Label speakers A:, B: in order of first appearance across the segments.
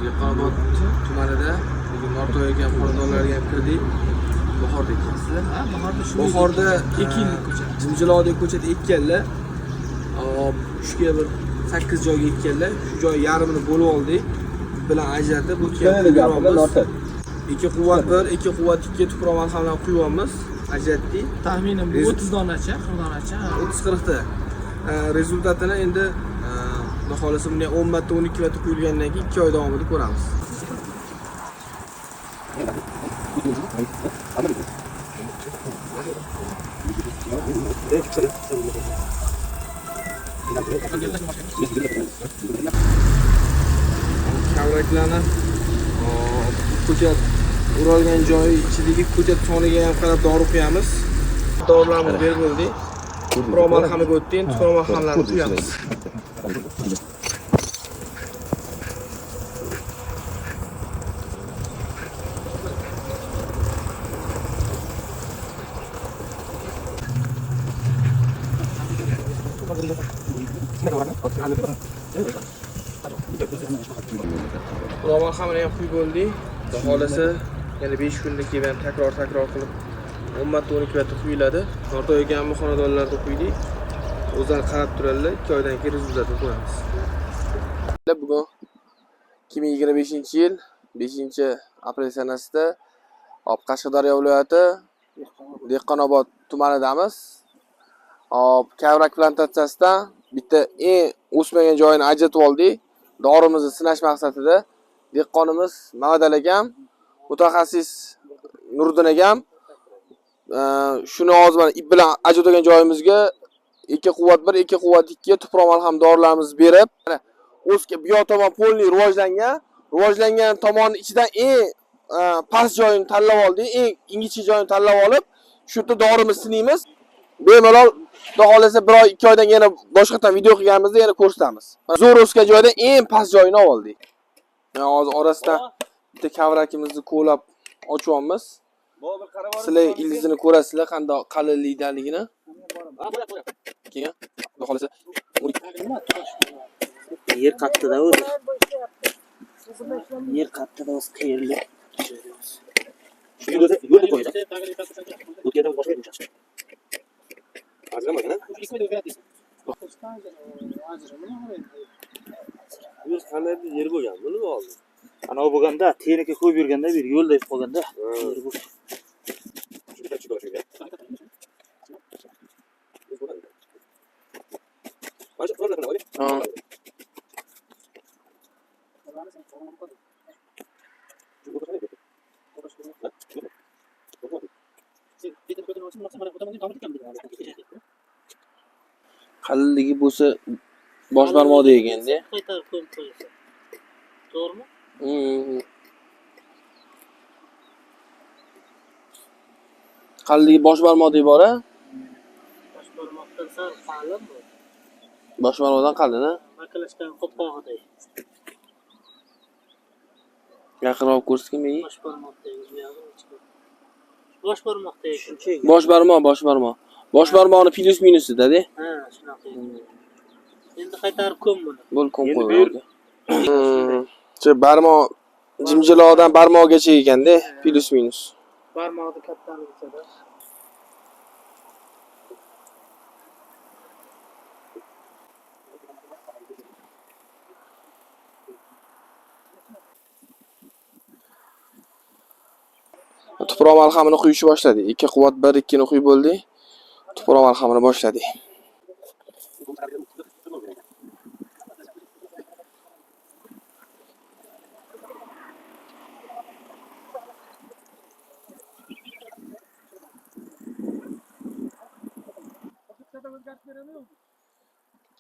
A: Dehqonobod tumanida bugun Nortoy akam xonadonlariga ham kirdik. Bahorda ekansizlar.
B: Ha, bahorda shu
A: Bahorda
B: 2 yillik ko'chat.
A: Jimjilodek ko'chat ekkanlar. Hop, uchga bir 8 joyga ekkanlar. Shu joy yarmini bo'lib oldik. Bilan ajratib o'tgan
C: Nortoy.
A: 2 quvvat 1, 2 quvvat 2 tuproq malhamdan quyamiz. Ajratdik.
B: Taxminan bu 30 donacha, 40 donacha.
A: 30-40 ta. Rezultatini endi xudo xohlasa buni 10 marta 12 marta quyilgandan keyin 2 oy davomida ko'ramiz. Kavraklarni ko'chat o'ralgan joyi ichidagi ko'chat soniga ham qarab dori quyamiz. Dorilarimizni berib bo'ldik. Tuproq malhamiga o'tdik, endi tuproq malhamlarini quyamiz. Tuproq malhamini ham quyib bo'ldik. Xudo xohlasa yana 5 kunda keyin ham takror takror qilib 10 marta 12 marta quyiladi. Nortoy akamni xonadonlarida quydik. O'zlari qarab turadilar, 2 oydan keyin rezultatini ko'ramiz. Bugun 2025-yil 5 aprel sanasida hop Qashqadaryo viloyati Dehqonobod tumanidamiz. Hop, kavrak plantatsiyasidan bitta eng o'smagan joyini ajratib oldik. Dorimizni sinash maqsadida dehqonimiz Mamadal akam, mutaxassis Nuriddin akam shuni hozir mana ip bilan ajratgan joyimizga 2 quvvat 1, 2 quvvat 2 tuproq malham dorilarimizni berib, mana o'sga bu yoq tomon полный rivojlangan, rivojlangan tomonni ichidan eng past joyini tanlab oldik, eng ingichka joyini tanlab olib, shu yerda dorimizni sinaymiz. Bemalol xudo xohlasa bir oy, 2 oydan yana boshqatdan video qilganimizda yana ko'rsatamiz. Mana zo'r o'sgan joydan eng past joyini oldik. Mana hozir orasidan bitta kavrakimizni kovlab ochyapmiz. Sizlar ildizini ko'rasizlar qanday qalinlikdaligini. Keyin xudo xohlasa
D: Yer qattida o'zi. Yer qattida o'zi qayerli. Yo'lda qo'ydi. O'tgandan boshqa o'xshash.
C: O'zi qandaydir yer bo'lgan, buni oldin.
D: Anavi bo'lganda, texnika ko'p yurganda, bir yo'lda yurib qolganda. Yer bu.
A: Ha. Qalinligi bo'lsa bosh barmoqdek ekanda.
D: Qaytarib ko'mib qo'yasan. To'g'rimi?
A: Qalinligi bosh barmoqdek bor a?
D: Bosh barmoqdan sal qalin bu.
A: Bosh barmoqdan qalin a?
D: Makalashgan qopqog'iday.
A: Yaqinroq ko'rsatgin menga.
D: Bosh barmoqday buyog'i ichki. Bosh barmoqday shuncha.
A: Bosh barmoq, bosh barmoq. Bosh barmoqni plyus minusida-da.
D: Ha, shunaqa. Endi qaytarib ko'm buni.
A: Bo'l ko'm
C: Endi
A: qo'y.
C: bu yer-
A: Shu barmoq jimjiloqdan barmoqgacha ekanda, plyus minus.
D: Barmoqni kattaligicha-da.
A: Tuproq malhamini quyishni boshladik. 2 quvvat 1 2 ni quyib bo'ldik. Tuproq malhamini boshladik.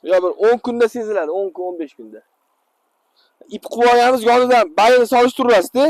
A: Yo bir 10 kunda seziladi, 10 kun, 15 kunda. Ip qilib olganimiz yonidan bayini solishtirasiz-da.